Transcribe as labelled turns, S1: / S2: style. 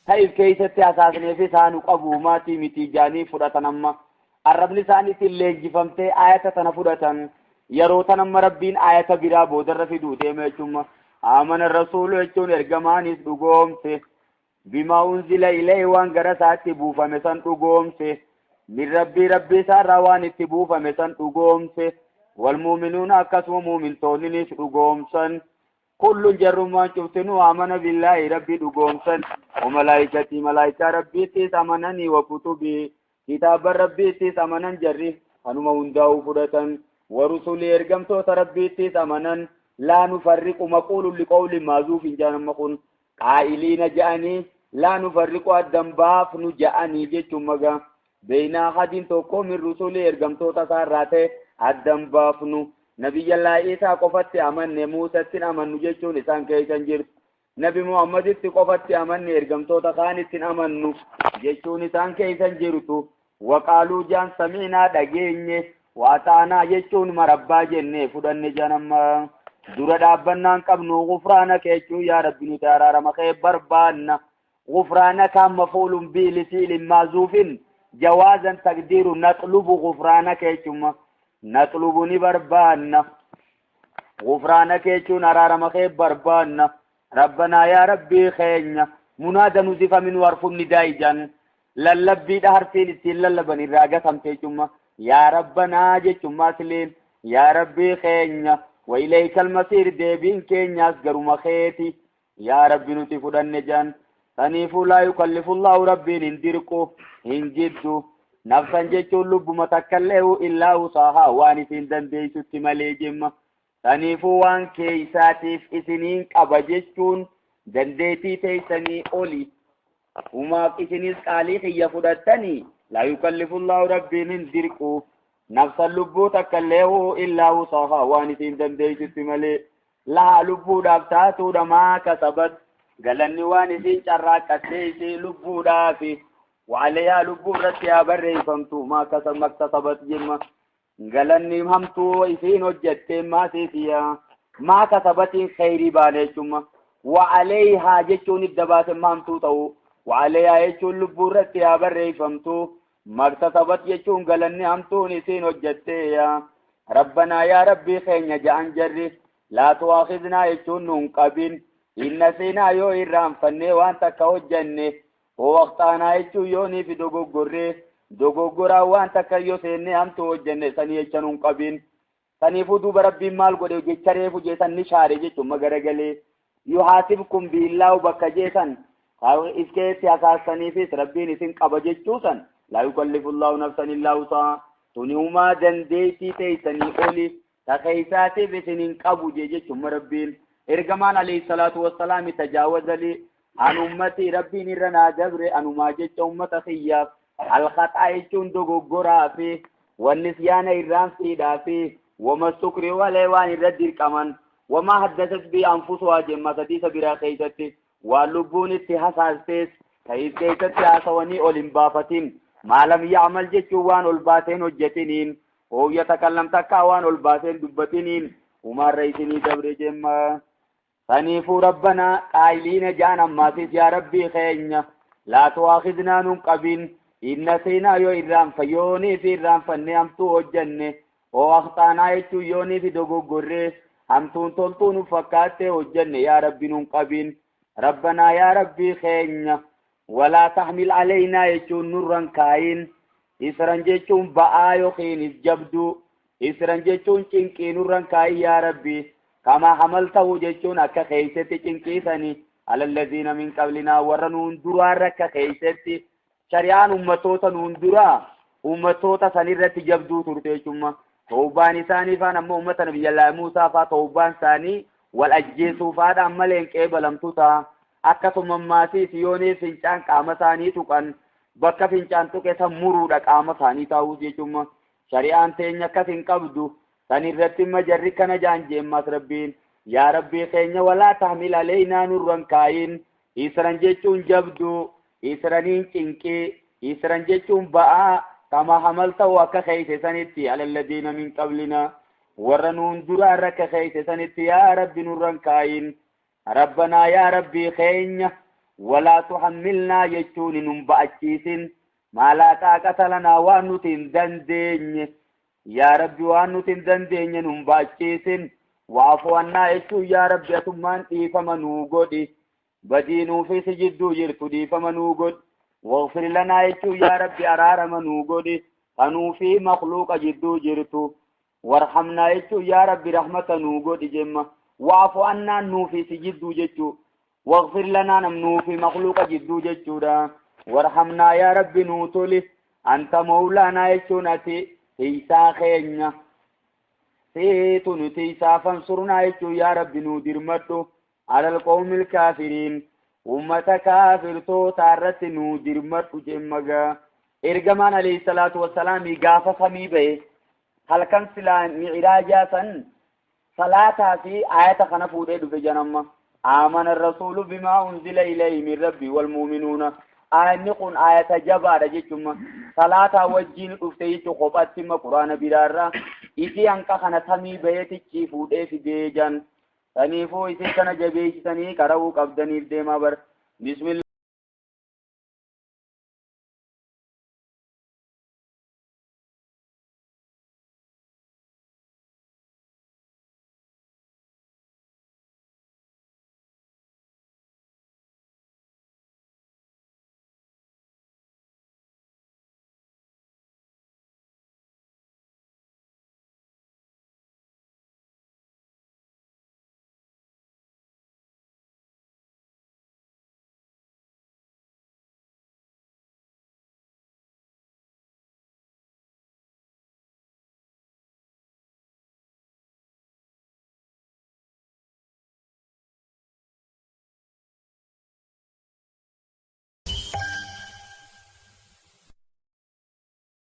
S1: Ta'if keessatti hasaasneef isaanu qabu maatii miti jaanii fudhatan. Amma arrabni isaaniitiin leenjifamtee ayata tana fudhatan. Yeroo tan amma Rabbiin ayata biraa boodarra fiduu deema jechuudha. Amana rasuulu jechuun ergamaanis dhugoomse. Bimaa unzila ilayhi, waan gara isaatti buufame san dhugoomse. Min rabbii, rabbii isaarraa waan itti buufame san dhugoomse. Walmuuminuuna, akkasuma muumintoonninis dhugoomsan. Kullun, jarrummaan cuftinuu, amana billaahi, rabbii dhugoomsan. Wamalaayikatii, malaayikaa rabbiittis amananii. Wa kutubii, kitaaba rabbiittis amanan. Jarri kanuma hundaa'uu fudhatan. Warusulii, ergamtoota rabbiittis amanan. Laa nufarriqu, maquulun liqawli maazuuf hin jaan. Kun qaa'iliina je'anii, laa nufarriqu, addan baafnu je'anii jechuun magaa beeyna ahadin, tokko, min rusulii, ergamtoota isaarraa ta'e addan baafnu. Nabiyyallaa Isaa qofatti amanne, Muusatti amannu jechuun isaan keessan jirtu. Nabi Muhammaditti qofatti amanne, ergamtoota kaanitti amannu jechuun isaan keessan jirtu. Waqaaluu jaan, samiinaa, dhageenye, waaxaanaa jechuun marabbaa jenne fudhanne jaan. Amma dura dhaabbannaan qabnu. Gufraanaka jechuun yaa Rabbi nuti araarama kee barbaanna. Gufraanaka mafuulun bihi lifi'lin maazuufin jawaazan taqdiiru natlubu. Gufraanaka jechuun natlubu, ni barbaanna. Gufraanaka jechuun araarama kee barbaanna. Rabbanaa, yaa Rabbii keenya. Munaada nuzifa min warfu nidaa'i jaan. Lallabbiidha, harfiin ittiin lallaban irraa gatamte jechuun yaa Rabbanaa jechuun maasiliin yaa Rabbii keenya. Wa ilayka almasiir, deebiin keenyaas garuma keeti. Yaa Rabbi nuti fudhanne jaan. Saniifuu laa yukallifu Allahu, Rabbiin hin dirqu, hin jiddu, nafsan jechuun lubbuma takkallee, illaa wusaahaa, waan isin dandeessutti malee jemma. Saniifuu waan keeysaatiif isiniin qaba jechuun dandeettii teessanii oli. Umaaf isinis qaalii kiyya fudhattanii. Laa yukallifu Allahu, Rabbiin hin dirqu, nafsan, lubbuu takkallee, illaa wusaahaa, waan isin dandeessutti malee. Lahaa, lubbuudhaaf taatuudha, maa kasabat, galanni waan isin carraaqqattee isii lubbuudhaafi. Waaleyaa, lubbuu irratti haa barreeffamtu, maa maktasabat jemma. Galanni hamtuu isiin hojjatte maasiisiya maa kasabatiin kheyrii baane jechumma. Waaleeyhaa jechuun idda baase hamtuu ta'u. Waaleyaa jechuun lubbuu irratti haa barreeffamtu. Maktasabat jechuun galanni hamtuun isiin hojjatte. Yaa Rabbanaa, yaa Rabbii keenya ja'an jarri, laa tu'aakhidnaa jechuun nuun qabin, in nasiinaa, yoo irraanfannee waan takka hojjanne, oo waqtaanaa jechuun yoonii fi dogoggorree, dogoggoraan waan takka yoo seennee hamtuu hojjanne, sanii jecha nuun qabin. Saniifuu duuba Rabbiin maal godhe? Jecha reefu jeesan ni shaare jechuun magaragalee. Yuhaasibkum billaahu bakka jeesan if keessi hasaasaniifis Rabbiin isin qaba jechuusan. Laa yukallifu Allahu nafsan illaa wusahaa, tuni humaa dandeettii teessanii oli ta keeysaatiif isin hin qabu jee jechuun Rabbiin. Ergamaan alayhi salaatu wassalaami tajaawazali an ummati, Rabbiin irra naa dabre anumaa jecha ummata kiyyaaf alkhaxaa jechuun dogoggoraa fi wannisyaana irraanfiidhaa fi wamastukri walee waan irra dirqaman, wamaa haddasat bi anfusuhaa jemma sadiisa biraa keeysatti. Waan lubbuun itti hasaastees ta'if keessatti haasawanii ol hin baafatin. Maalam yacmal jechuun waan ol baaseen hojjetiniin, hoo yatakallam, takkaa waan ol baaseen dubbatiniin umaarra isinii dabre jemma. Saniifuu rabbanaa qaayiliina jaan ammaasis yaa Rabbii keenya, laa tu'aakhidnaa, nun qabin, in nasiinaa, yoo irraanfa yoonii fi irraanfannee hamtuu hojjanne, oo akhxaanaa jechuun yoonii fi dogoggorree hamtuun toltuu nu fakkaattee hojjanne, yaa Rabbi nun qabin. Rabbanaa, yaa Rabbii keenya, walaa tahmil aleynaa jechuun nurran kaayin, isran jechuun ba'aa yookiinis jabduu, isran jechuun cinqii nurran kaayin yaa Rabbi, kamaa hamaltahu jechuun akka keeysatti cinqiisani, alallaziina min qablinaa, warra nuun duraarra akka keeysatti. Shari'aan ummatoota nuun duraa ummatoota sanirratti jabduu turte jechumma. Tawbaan isaanii faan ammoo ummata nabiyyallaahi Muusaa faa tawbaan isaanii wal ajjeesuufaadhaan malee hin qeebalamtu ta'a. Akkasuma maasiis yoonii fincaan qaama isaanii tuqan, bakka fincaan tuqe san muruudha qaama isaanii taa'uus jechumma. Shari'aan teenya akkas hin qabdu. San irratti imma jarri kana jaan jeemmas Rabbiin, yaa Rabbii keenya, walaa tahmil aleynaa, nurran kaayin, isran jechuun jabduu, israniin cinqii, isran jechuun ba'aa, kama hamaltahu, akka keeyse sanitti, alalladiina min qablina, warra nuun duraarra akka keeyse sanitti, yaa Rabbi nurran kaayin. Rabbanaa, yaa Rabbii keenya, Walaa tuhammilnaa jechuun nun ba'achiisin. Maa laa xaaqata lanaa waan nuti hin dandeenye. Yaa Rabbi waan nuti hin dandeenye nun ba'achiisin. Wa'fu annaa jechuun yaa Rabbi atummaan dhiifama nuu godhi. Badii nuufi si jidduu jirtu dhiifama nuu godhi. Waghfir lanaa jechuun yaa Rabbi araarama nuu godhi. Kanuu fi makhluuqa jidduu jirtu. Warhamnaa jechuun yaa Rabbi rahmata nuu godhi jemma. Wa'fu annaan nuufi si jidduu jechuu. Waghfir lanaa nam nuufi makhluuqa jidduu jechuudha. Warhamnaa yaa Rabbi nuu toli. Anta mawlaanaa jechuun ati tiisaa keenya. Siitu nu tiisaa fansurnaa jechuun yaa Rabbi nuu dirmadhu. Alal qawmil kaafiriin. Ummata kaafirtoota irratti nuu dirmadhu jemmagaa. Ergamaan alayhi salaatu wassalaamii gaafa samii ba'e halkan silaa mi'iraajaa san salaataa fi ayata kana fuudhee dhufe janamma. Aamana rasuulu bimaa unzila ilayhi min rabbi wal muuminuuna. Ayanni kun ayata jabaadha jechuun salaataa wajjin dhufte jechuun kophatti ma quraana biraarraa isii hanqa kana samii ba'eetichi fuudhee fidee jan. Saniifuu isin kana jabeessitanii qara'uu qabdaniif deemaa bara. Bismillah.